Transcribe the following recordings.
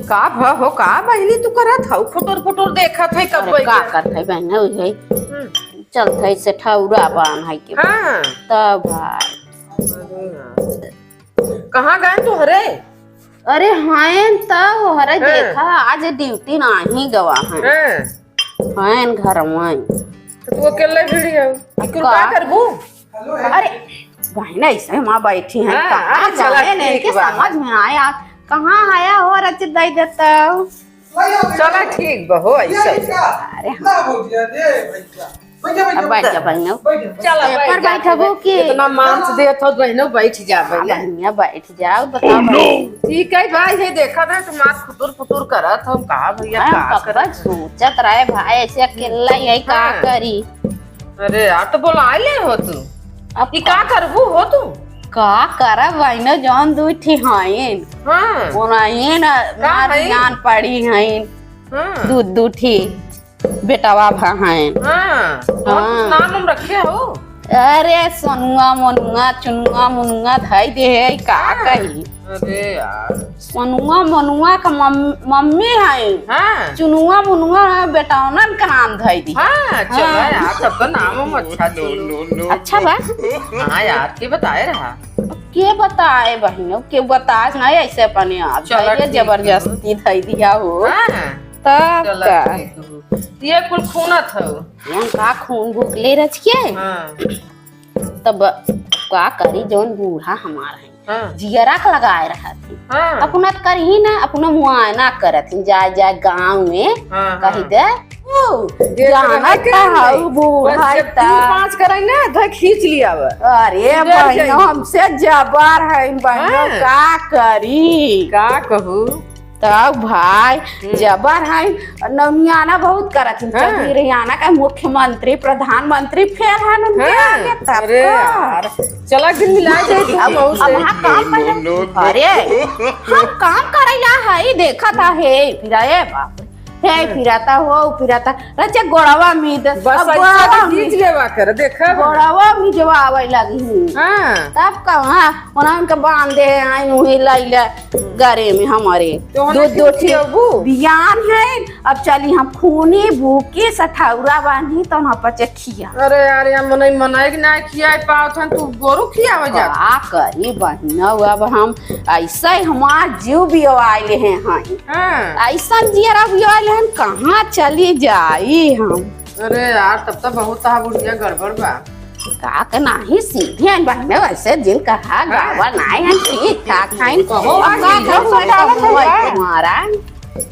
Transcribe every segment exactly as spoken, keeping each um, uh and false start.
का भ हो, का बहिनी तू करत हऊ? फुटुर फुटुर देखत है कब अरे, का बैठे? करत है बहिन, उहे हम्म। चलत है से ठौरा बांध है के। हाँ। तब भाई। अरे यार। कहाँ गए तू हरे? अरे हाँ, त हरे हाँ। देखा, आज ड्यूटी नाही गवा है। हाँ। हाँ, घर में। तो तू अकेले भिड़ी है। अब कुल का? का करबू? अरे, बहिन ऐसे माँ बैठी हैं, हाँ, कहाँ हाँ, चला, जाए नहीं ठीक के बा। समझ में आया, कहाँ आया हो रचित दई देता। चला, ठीक बा, हो ऐसे। अरे हाँ। अब बैठ जा बहिन। चला, ए, बैठ पर जा। बैठबो की? इतना मान से देत हो बहिनो, बैठ जा बहिन। बहिनिया बैठ जाओ, बताओ बहिन। ठीक है भाई, ये देखा ना, तुम आज फुटुर फुटुर करत हो, कहा भैया, हाँ, का कब करत तक सोचत रहे भाई, ऐसे अकेला यही का हाँ। करी? अरे यार, तो बोला ले हो तू। अब ई का का करबू हो तू? का करब बहिनो, जौन दू ठी हईन। हाँ। ओनाहिन का मार हईन? जान पड़ी हईन। हाँ। दू, दू ठी बेटवा भा हईन। हाँ। और कुछ हाँ। नाम उम रखे हो? अरे सोनुआ, मोनुआ, चुनुआ, मुनुआ धई दे है, का हाँ। कही? अरे यार। सोनुआ, मोनुआ का मम-, मम्मी है। हाँ। चुनुआ, मुनुआ बेटौनन का नाम धई दी। हाँ, चलो हाँ। यार, तब तो नाम हम अच्छा दी। अच्छा बा। हाँ यार, के बताए रहा? के बताए बहिनो, के बताए नहीं, ऐसे अपने आप चलो, धई दे, ठीक है। जबरदस्ती धई दिया हो। हाँ। तब चलो, का? ठीक है। ये कुल खूनत हो। हम का खून भूख ले रच के? हाँ। तब का करी, जौन बूढ़ा हमार है, हाँ। जियरा के लगाए रहत ही। हाँ। अपना त करही ना, अपना मुआयना करत ही, जाए, जाए गाँव में हाँ, हाँ। कही दे, "ओ, देख जानत रहे का के हऊ नहीं। बूढ़ा बस जब ता।" तीन पाँच करे ना, धर खींच लिया बा। अरे इधर बहिनो, जाइए। हमसे जबर है बहिनो, हाँ। का करी? का कहू? तब भाई, हम्म। जबर है, नौनियाना बहुत करत हैं। हाँ। चौधरी रैयाना का मुख्यमंत्री, प्रधानमंत्री फेल है उनके हाँ। आगे तब अरे का। यार, चला एक दिन मिला दे तू अब, मऊ अब से। हाँ काम पर नो, नो, नो। अरे, हम काम करैला है, देखा था, हे, फिरा, ए बाप रे। हे, हम्म। फिराता हो, फिराता, रचे गोड़वा मीद, बस अब ऐसा गोड़वा भी मीद। खींच लेवा कर, देखा। गोड़वा मीद जब आवे लगी। हाँ। तब का, हाँ, ओना उनके बांध दे, आई उही लैले गरे में हमारे। तो ओने दो, दो क्यों ठी खियाबू? बियान है, अब चली हम खूनी भूकी सठौरा बांधी तो हम पचे खिया। अरे यार, यार, मनई, मनई के ना खियाए पावत हन, तू गोरू खियावे जात। का करी बहिना, अब हम ऐसे हमार जीव बियवाइले हैं, हाँ। हाँ। ऐसन जियरा बियवाइले हैं, कहाँ चली जाई हम? अरे यार, तब तो बहुत तहा बुढ़िया गड़बड़ बा। का के नाही सीधे हैं बहिने, वैसे जिन कहा हाँ। गावा नाही हैं, ठीक ठाक हैं। कहो, अब का सीधे कहो, सब डालत है मोबाइल का? तुम्हारा।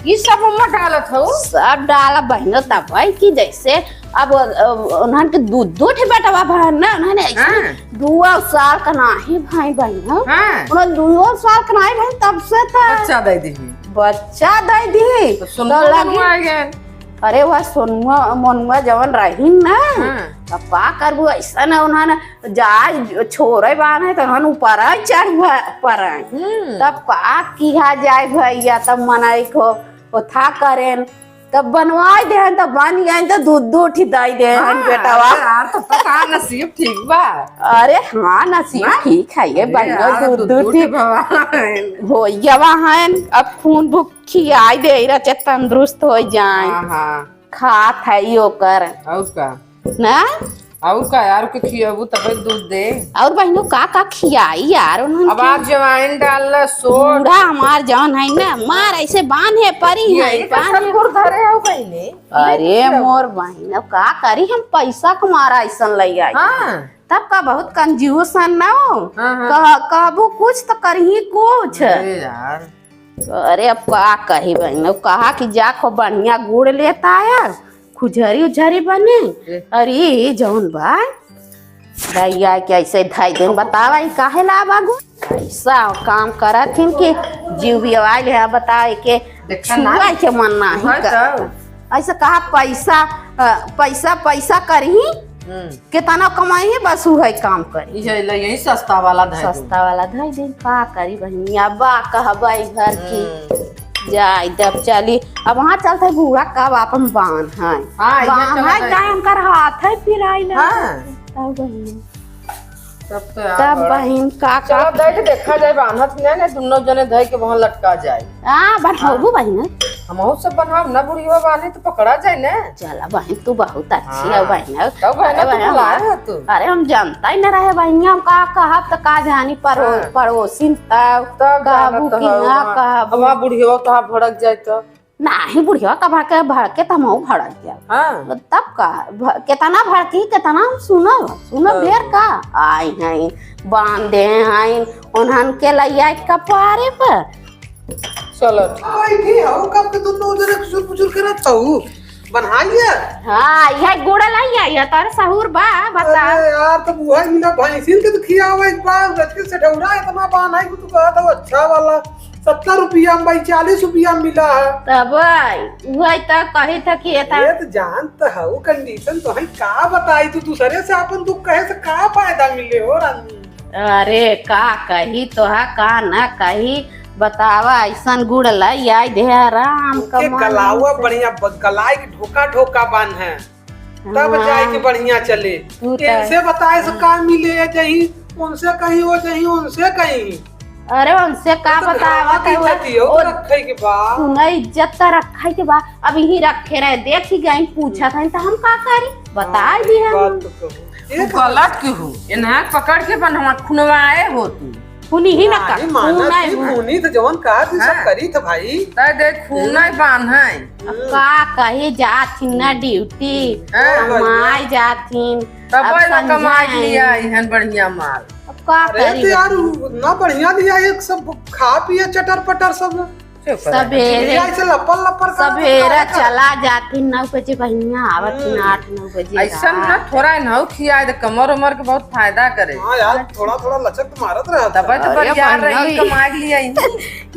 ई सब उम्मा डालत हो? सब डाला बहिनो, तब है कि जैसे अब, अब उन्हन के दू, दू ठे बेटवा बहन ना, उन्हन ऐसे हाँ। दुआ साल का नाही भाई बहिनो। हाँ। उन्हन दुआ साल का नाही भाई, तब से था। बच्चा दे दी। बच्चा दे दी। तो सुनवा तो लगी। मनवा आ गए। अरे वह सोनुआ, मनुआ जवन रहीन ना, हाँ। तब का करबू, ऐसा ना उन्हन जा छोरे बान है, तो उन्हन ऊपर आए, चढ़ हुआ पर आए। हम्म। तब का किहा जाए भैया, तब मनई को ओथा करेन, तब बनवाए देहन, तब बन गए, तो दूध, दूध ही दाई देहन हाँ, बेटवा। अरे यार, तब तो का नसीब ठीक बा। अरे हाँ, नसीब हाँ? ठीक है, ये अरे बहिनो यार, दूध, दूध, दूध दूध ही ही भगवान। हो गवा है, अब खून भूख खियाई दे रचे, तंदुरुस्त हो जाए। हाँ, हाँ। खात है ई ओकर। और का? ना? और का यार, के खियाबू तबे दूध दे। और बहिनो का का खियाई यार उन्हन अब के? आज जवाइन डाल, सोट। बूढ़ा हमार जौन है ना, मार ऐसे बांधे परी है, यही तो बांधे। सब गुड़ धरे हो पहले। अरे ये मोर बहिन, अब का करी हम, पैसा के मारा ऐसन लई आई। हाँ। तब का बहुत कंजूस है ना हो। हाँ, हाँ। कह-, कहबू कुछ तो करही कुछ। अरे यार। अरे अब का कही बहिन, अब कहा कि जा खूब बढ़िया गुड़ लेता है, खुजरी उजरी बने। ए। अरे ई जौन बा, भैया के ऐसे धई देन, बतावा ई काहे ला बा गुड़? ऐसा काम करत हिन कि जीव भी आइल है, बतावा के देखा ना। छुआ के मन नाही है कर। तो। ऐसे कहा पैसा, अ, पैसा, पैसा करही, हम्म। केतना कमाई है, बस उहे काम करी। इहे ले यही सस्ता वाला धइ दे। सस्ता वाला धइ दे, का करी बहिनिया, बा कहबे घर की। हम्म। जाई, जब चली, अब वहाँ चलते बूढ़ा कब आपन बान है। हाँ, इहे बान चलत है, है। का उनकर हाथ है पिराई लग हाँ। तब बहिनिया। तब तो यार तब बड़ा बहिन का, का चलो, धइ के देखा जाए, बान्हत नहीं ना, दुनो जने धइ के वहाँ लटका जाए। हाँ, बन्हबू हाँ। बहिन। हमहू सब बन्हब ना, बुढ़िया बान्ही तो पकड़ा जाए ना। चला बहिन, तू बहुत अच्छी हाँ। है बहिन। तब बहिन, अरे तू बहिन, बुलाए हो तू। अरे हम जानता ही ना रहे बहिन, हम का कहब त का जानी परो-, हाँ। पड़ोसिन तब तब कहबू जानत कि हो, ना हाँ। कहबू। हमार बुढ़िया तो भड़क जाए तो। नाही, बुढ़िया का भड़के, भड़के त हमहू भड़क जाब। हाँ। तब का, भ-, केतना भड़की, केतना हम सुनब, सुनब हाँ। ढेर का। आई हैं, बांधे हैं, उन्हन के लइया कपारे पर। चलो। बैठी हऊ, कब के दुनो जने कुचुर पुचुर करत हऊ? बन्हाइए। हाँ, यह गुड़ लइया, यह तार सहूर बा, बता। अरे यार, तब उहे मिला भैंसिन के तो खियावे एक बार, रच के सेठौरा इतना बान्हाई को तू कहत हऊ अच्छा वाला। सत्तर रुपया में भाई, चालीस रुपया में मिला है। तब वही तो कही था कि ये था। ये तो जानत हऊ condition तो है, का बताई तू दूसरे से अपन दुख कहे से का फायदा मिले हो रानी? अरे का कही तो है, का ना कही, बतावा ऐसन गुड़ लाई आई दे राम के कमाल गलावा से। बढ़िया ब-, गलाई के ढोका ढोका बांध है। तब हाँ। जाए के बढ़िया चले। तू तो इनसे बताए से हाँ। का मिले, या जही उनसे कहीं, वो जही उनसे कहीं। अरे उनसे का तो बतावा घरवा की वो, इज्जत ही हो, वो तो रखे के बा। सुना, इज्जत तो रखे के बा। अब यही रखे रहे, देख ही गई, पूछत है तो हम का करी? बताई हाँ, दी हम। बात तो कहू। तू गलत की हो, इन्हें पकड़ के बनवा खुनवाए हो तू। खूनी ही ना नहीं, कर, माना खून नहीं थी, है। खूनी तो जवन कहा थी, सब हाँ। करी थे भाई। तय देख, खून हम्म। नहीं बांध है। अब हम्म। का कहे जात थी ना ड्यूटी, हाँ। कमाए जात थी। तब अब वही ना समझा कमाए के है। लिए आई हैं बढ़िया माल। अब का अरे करी तो यार, बहिन? उ-, ना बढ़िया लिया, एक सब खा पिए चटर पटर सब। चुप रह। सवेरे, खिया ऐसे लपर लपर करत सबेरा रहत है। चला जाती नौ बजे, बहिनिया आवत हम्म। ना आठ नौ बजे ऐसन रात। ना, थोड़ा इनहू खिया दे, कमर उमर के बहुत फायदा करे। हाँ यार, थोड़ा थोड़ा लचक तो मारत रहत तब है। तो अरे बरियार बहिना, रही, ई कमाई लिया ही।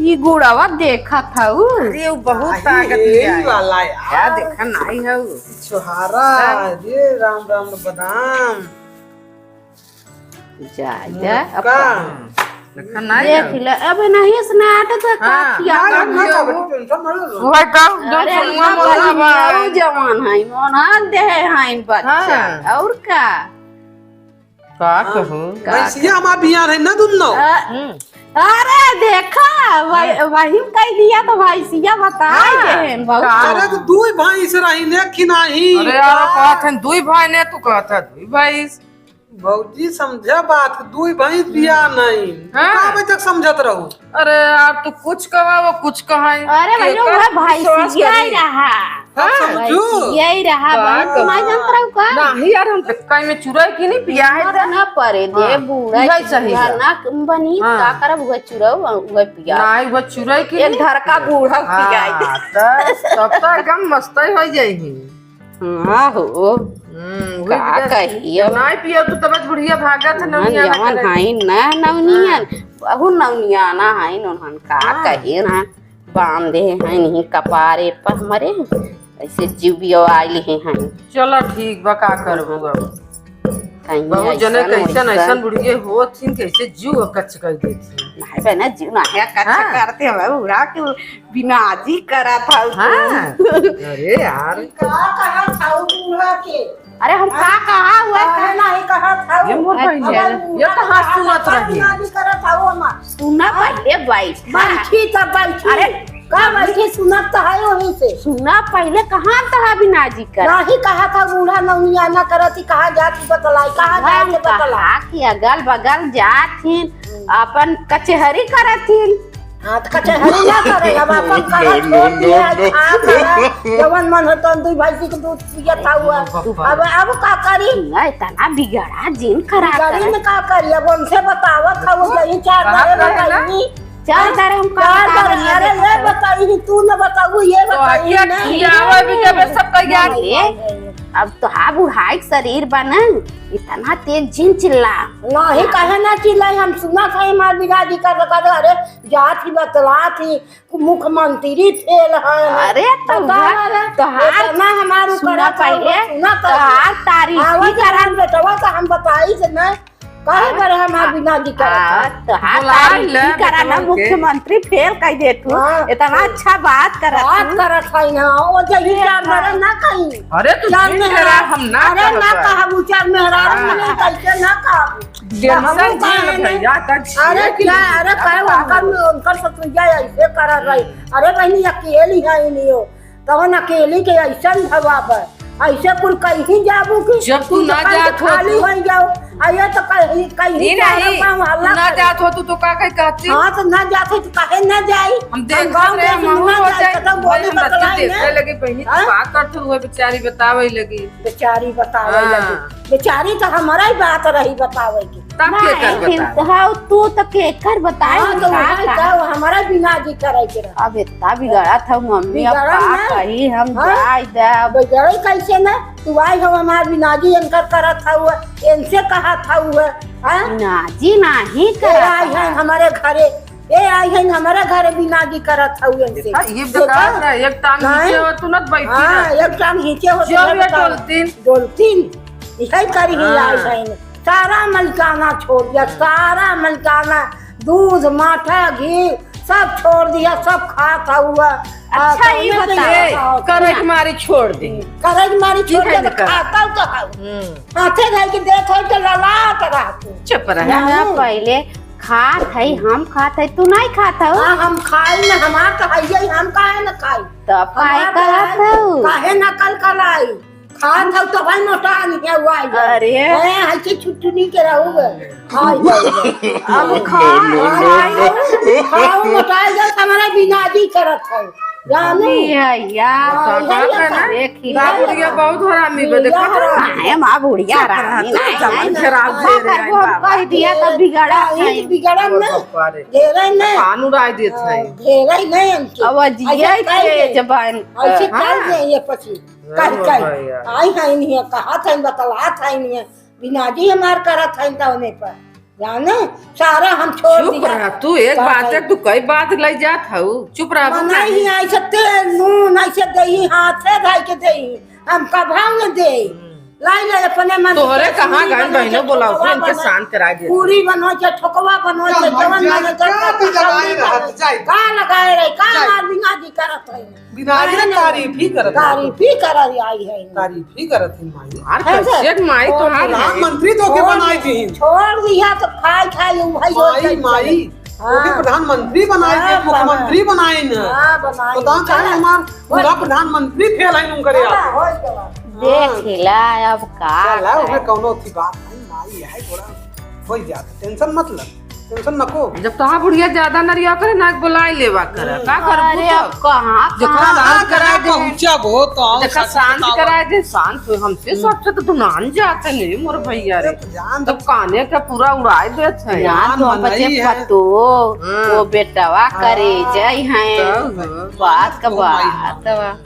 ई गुड़वा देखत हऊ। अरे, वो बहुत आई ताकत है, लिया ई है। वाला यार। क्या देखा नहीं है वो? छोहारा, हाँ। ये राम राम बादाम। जा, जा, मुनक्का। अब का? देखा ना देख यार। ले, अब नहीं इसने आटे तो का हाँ, खिया ना, ना, ना, ना, ना, बेटी, tension ना लो। वही तो, जो अरे, सुनुआ ना मोला बहिन, बा। यऊ जवान है, मोना दे है बच्चा। हाँ। और का? का हाँ। कहूँ? का भैंसिया कहूँ? हमार बियान है ना दुनो। अ, हम्म। अरे, देखा, वही, हाँ। वही कह दिया तो भैंसिया बताए हाँ। देन, बहुत का? अरे, तो दुई भैंस रही ने कि नहीं? अरे यार, का? कहत हैं दुई भाई ने, तू कहत है दुई भैंस। भौजी, समझा बात, दुई भैंस बिया नहीं। हाँ। का बजे तक समझत रहू? अरे यार, तू कुछ कहा, वो कुछ कहा। अरे भाई, केकर वो विश्वास भैंसिया ही करी? रहा। हाँ। समझू? भैंसिया ही रहा, का बहिन, तू कहा? नहीं जानत रहू का? नहीं यार, हम तो कहीं में चुराई की नहीं पिया है मत तो। ना परे दे, हाँ। बूढ़ा यही की सही बूढ़ा है। ना बनी, हाँ। का करब, उहे चुराऊ, उहे पिया। नहीं, वो चुराई की एक नहीं? धरका बूढ़ा हाँ, पिया है। तो तब तो एकदम मस्त ही हो जाएगी। हाँ हो। हम्म, वही का वजह से कही अब। नाई पियो तू तब बुढ़िया भागत है, हाँ, नौनियाना जवन करे। हईन ना नौनियान, हाँ। बहु नौनियाना हईन, उन्हन का हाँ। कही ना, बांधे हईन ही कपारे पर हमरे, ऐसे जीवियो आइल ही हईन। चलो ठीक बा, का करबू अब? कहीं बहुत जने ऐसन कैसन वैसन। ऐसन बुढ़िए होत हिन, कैसे जीव कच्च कर देत हिन। नहीं बहना, जीव नहीं कच्च हाँ। करते हमें, उड़ा के बिनाजी करा था उसको। हाँ। अरे यार। का कहा था वो बूढ़ा के? अरे हम का कहा हुआ काहे था? नहीं कहा था ये वो? मोर बहिन है। ये तो हाँ सुनत रही। बिनाजी करा था वो हमार। सुना हाँ। पहले बैठ। बैठी तब बैठी। अरे का बैठी सुनत तो है वहीं से। सुना पहले कहाँ तहा बिनाजी करा? नहीं कहा था बूढ़ा नौनियाना करती, कहाँ जाती बतलाई, कहाँ जाती बतलाई। कहा कि अगल बगल जात हिन, हम्म। अपन कचहरी करत हिन। हाँ, तो कचहरी ना करे, अब अपन करत हो, पिया, खा, करा, जवन मन हो, तन दुई भैंसी के दूध पियत हुआ। अब, अब का करी? ना, इतना बिगड़ा जिन करा बिगड़ी करा। में का करी? अब उनसे बतावत था, वो यही चार कहा करे करे ना? बताई। चार दारे हम चार कहा दारे, करे अरे, ये बताई, तू न बताऊ, ये तो बताई, आके नहीं। खियावे भी जब सब तैयार नहीं, है। नहीं, नहीं। अब तो हा बुढ़ाई के शरीर बा ना, इतना तेज जिन चिल्ला। नहीं, कहे ना चिल्लाई, हम सुना था हमार बिराजी का बता दो, अरे, जात ही बतलात ही, मुख्यमंत्री फेल है। अरे, तो बता उधर ना रे, तो हाथ इतना हमार सुना ऊपर आता हुआ, पहले, सुना तो था। हाथ तारीफ आवत ही करा। हमार बेटवा का हम बताई से ना, काहे बरे हमार बिना जी करत है? हाँ, तो हाँ, बुला तारीफ ले भी करा ना, बेटवा के। मुख्यमंत्री फेल कह दे तू। हाँ। इतना अच्छा बात करत बात तू। करत है ना, वो जही फेल चार बरे ना कहीं। अरे तू चार झूठ मेहरा, कह रहा, हम ना अरे कहब ना है। कहब, उ चार मेहरा, हाँ। मने कैसे ना कहब? टेंशन हमहू झेल कहे भैया, नहीं। तक अरे झेल क्या, अरे अब कहे का उनकर, होई? उनकर ससुइया ऐसे करत रही। हम्म। अरे बहनी अकेली है नहीं हो। तवन अकेली के ऐसन भवा बा, ऐसे कुल कहीं जाबू कि जब तू तू तो ना कहीं जात हो खाली तू। हो जाओ। आ ये तो कहीं, कहीं ई चारों नहीं, पाँव हल्ला तू ना करे। जात हो तू तो का कही कहती? हाँ, तो ना जात हो तो काहे ना जाई? हम हम देखत गाँव रहे, देश में हम ना हो जाई, जाए। तो बोली भाई, हम बतलाई देखे ना। लगे बहनी, तू हाँ? का करत हुए बेचारी बतावे लगी। बेचारी बतावे हाँ। लगी। बेचारी तो हमारा ही बात रही बतावे की। तब के नहीं, कर फिर बतावे? हाँ, तू तो के कर बताए, हाँ, हम तो का वही कहा? तो हमारा बिना जी करे के रहा। अब इतना बिगड़ा था मम्मी, अब बिगड़ा का ना। कही हम हाँ? जाए दे अब। बिगड़े कैसे ना? तू आई हो हमार बिना जी इनकर करत हऊ, इनसे कहा था हुआ, हाँ? ना जी, नहीं ए करत आई है है। हमारे घरे, ए आई है हमारे घरे बिना जी करत हऊ इनसे। देखा, ये देखा? बता रहा है, एक टांग नहीं। नीचे हो, तू ना बैठी हाँ, रह। एक टांग नीचे हो, जो तू ये बता। डोलतीन। डोलतीन, यही करी ही हाँ। आई है। सारा मलिकाना छोड़ दिया, सारा मलिकाना, दूध, माठा, घी, सब छोड़ दिया, सब खात हुआ। आ, अच्छा, तो ई हमें बता, तो ये ए, खाओ। करे के मारी छोड़ दी। करे के मारी ठीक छोड़ है दिया, तो निकल। खाता तो है। हम्म। हाथे धर के देत हो तो ललाट रहत। चुप रह। ना, ना, पहले खात है, हम खात है, तू नहीं खात हो? हाँ, हम खाई ना, हमार तो है ही, हम काहे ना खाई? तब काहे हमार तो करत है, हो? काहे नकल कराई? खात हऊ तो भाई मोटा नहीं है हुआ है। अरे। हैं, ऐसे छुटनी के रहू गए। हाय, हाय, हाय। अब खा, No, no, no, no। खाओ, मोटा है, हमारा बिनाजी करत है। जानो? ये है, या। हाँ, ये है, ये है। देखी। बाप बुढ़िया बहुत हरामी बा, देखो तो। हरामी। नहीं, माँ बुढ़िया हरामी, नहीं, जबान नहीं। खराब हाँ, दे रहे हैं वो बाबा। कह दिया तब बिगड़ा हाँ, है। ये बिगड़ा और ना। बाप रे। घेरे ना। कान उड़ाई देत हाँ, है। घेरे ना हमके। अब अजिया ऐसे ही कह दे। जबान। ऐसे हाँ। कह दे ये पची। कह, हाँ, कह। भैया। आई है नहीं, कहा था, बतला था नहीं, बिनाजी हमार करत है तौने पर। जाने, सारा हम छोड़ चुप दिया। रह, तू एक बात है, तू कई बात लई जात हऊ, चुप रह, मना ही नहीं। ऐसे तेल, नून, ऐसे देही, हाथ से धई के देही, हम कभाव न देही। हम्म। लाई ले अपने मन तोहरे से कहाँ चूड़ी गए बनो बहनों, के बोलाओ, ठोकवा इनके बनो, शांत करा दे। पूरी बनो के, ठोकवा बनो के, जवन मन के, का लगाए रहे, का लगाए रहे, का मार बिना जी करत है। बिना ये तारीफ ही करत है। तारीफ ही करत आई है। तारीफ ही करत है माई। यार, कैसे? कैसे माई तोहार है? प्रधानमंत्री तो के बनाई दी। छोड़ दिया तो खाई खाई उ भाई माई, माई। हाँ। ओके प्रधानमंत्री बनाई दे, हाँ, मुख्यमंत्री बनाई न। हाँ, बनाई। बताओ, चाहे हमार पूरा प्रधानमंत्री फेल है उनकरे हाँ, आप। हो गया। देख ला, अब का चला, करे? ओमे कौनो की बात नहीं, माई है, थोड़ा हो जात, tension मत ले, tension नको। जब तोहार बुढ़िया ज्यादा नरिया करे ना, बुलाई लेवा करे, हम्म। का करबू अरे, तो? अब कहाँ, देखा, कहाँ? शांत करा दे। पहुँचा बहुत, आओ, देखा, शांति शांति बताओ। करा दे, शांत हो, हमसे हम्म। सबसे तो दुनान जाते नहीं, मोर भैया रे। अरे, तो जान तब काने का पूरा उड़ाई देत है। जान जान तो हम बचे मनाई है। पतो, हाँ। वो बेटवा हाँ। करे जाई हैं। तब, हाँ। बात का तो माई बात बा।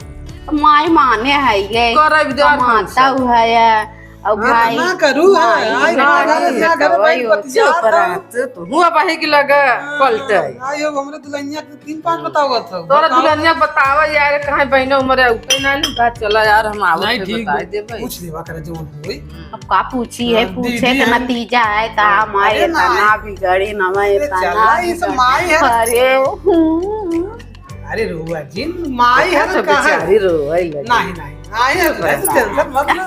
माई माने है ये, करब दे कमाता हमसे। हुआ है। अब हाँ, भाई, ना करू, हाँ, माई आई के ना, बेटा अरे, के ना, घर में बेटवा ही हो, बतिया चुप था। रह, तू, तू हुआ बही के लगे हाँ, पलटे। ना, ये हमरे दुल्हनिया के तीन पाँच बतावत हो, तोरा बताओ। दुल्हनिया बतावा यार, कहाँ बहने उम्र है, उतने ना, ना, चला यार, हम आवत नहीं, है, ठीक बताए बा। देबे। पूछ लेवा करे जो होई। अब का पूछी है, हाँ, पूछे दीदी के है। नतीजा है, कहा हाँ, माई अरे इतना ना। बिगड़ी, ना मैं अरे इतना चला, ये सब बिगड़ी। माई है। अरे, हम्म। अरे रोआ जिन, माई है देखा ना तो कहाँ? बेचारी रोए लगी। नहीं, नहीं, नहीं है, चुप रह। Tension मत लो।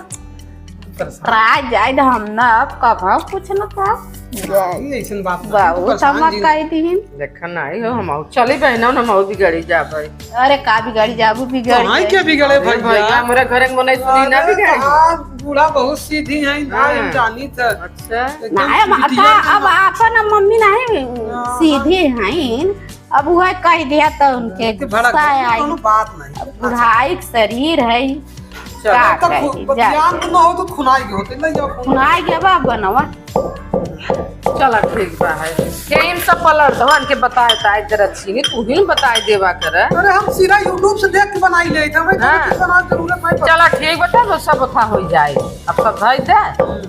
परेशान। राय जाए तो हम ना, अब कब हम कुछ ना था। नहीं, ऐसन बात नहीं, बाबू, तू परेशान तमा जिन। कह दी। देखा नहीं हो, हम आउ चली बहना, हम आउ बिगड़ी जाबे। अरे का बिगड़ी जाबू, बिगड़ी कहाँ जाए। के बिगड़े अरे भैया? भैया, हमरे घरे में नहीं सुनी ना अरे बिगड़ी। कहाँ बूढ़ा बहुत सीधी है, ना हाँ। हम जानी था। अच्छा। एकदम ना, हम सीधी का, है। अब आपन मम्मी नहीं हाँ। सीधी हैं। अब वह कह दिया तो उनके इनके भड़क गुस्सा गई, आई। कोनो बात नहीं। अब बुढ़ाई के शरीर है, चलो, का तब कही, खु-, जा। ज्ञान तो ना हो तो खुनाई के होते, ले जाओ, खुनाई के बा बनवा। चला, ठीक बा है। के इन सब पलट दो, इनके बताए ताए जरा छीनी, तू ही बताए देवा कर। अरे, हम सीधा YouTube से देख के बनाई ले, हमें हाँ। कुछ बनावे जरूरत नहीं पड़ती। चला, ठीक बा, तब सब था हो जाए। अब सब धई दे,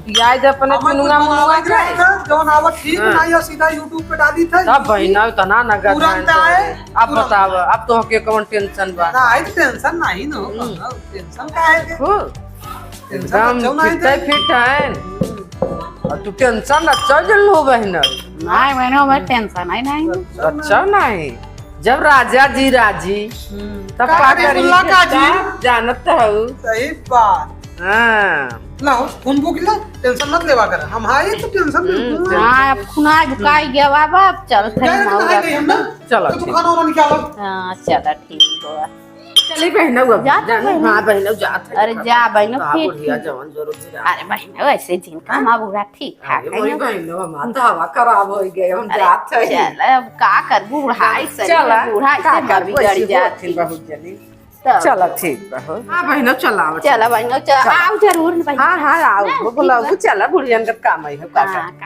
पियाज अपने हमें चुनुआ कुछ मुनुआ बनावे के जाए। रहे था, जौन आवत ठीक हाँ। बनाई और सीधा YouTube पे डाली था। तब बहिना, इतना नगद तुरंत है, आए, अब तुरंत। बताओ, अब तो के कौन tension बा? ना, आई tension नहीं न हो, हम्म। Tension का है के? हो। Tension एकदम बच्चों ना fit है। Fit है। हम्म। और तू tension अच्छा जन हो बहन। नहीं बहन, हमें tension ही नहीं। अच्छा नहीं, जब राजा जी राजी, हम्म। तब का का करी? करी? जानत हऊ। सही बात। हाँ। लाओ, फोन बुक ला, tension मत लेवा कर। हम हाई तो tension हम्म, बिल्कुल ना। हाँ, अब खुनाई बुकाई गया बाबा, अब चल थे direct नहाई गई हम ना। चलो, तो तू ठीक। खाना वाना निकालो। हाँ, चलो, ठीक हुआ। चली बहनऊ अब। जात जानी, बहनऊ। हाँ, बहनऊ जात है। अरे जा बहनऊ, का फिर बुढ़िया ठीक। जवन जोर से जात। अरे बहनऊ, ऐसे जिनका हाँ? माँ बुढ़ा ठीक ठाक अरे है वही ना। बहनऊ, हमार तो हवा खराब हो गई, हम अरे जात है। चल, अब का कर, बुढ़ाई से, चला, बुढ़ाई का से कर, बिगड़ वैसे जात होत है है। बहुत जनी। तब चला, ठीक बा हो। हाँ बहनऊ, चला, चला बहनऊ, चला, चला। आओ जरूर बहनऊ। हाँ, हाँ, आओ, ना, वो ठीक बुलाओ, बा। चला, बुढ़ियन का काम है, का हाँ, काम।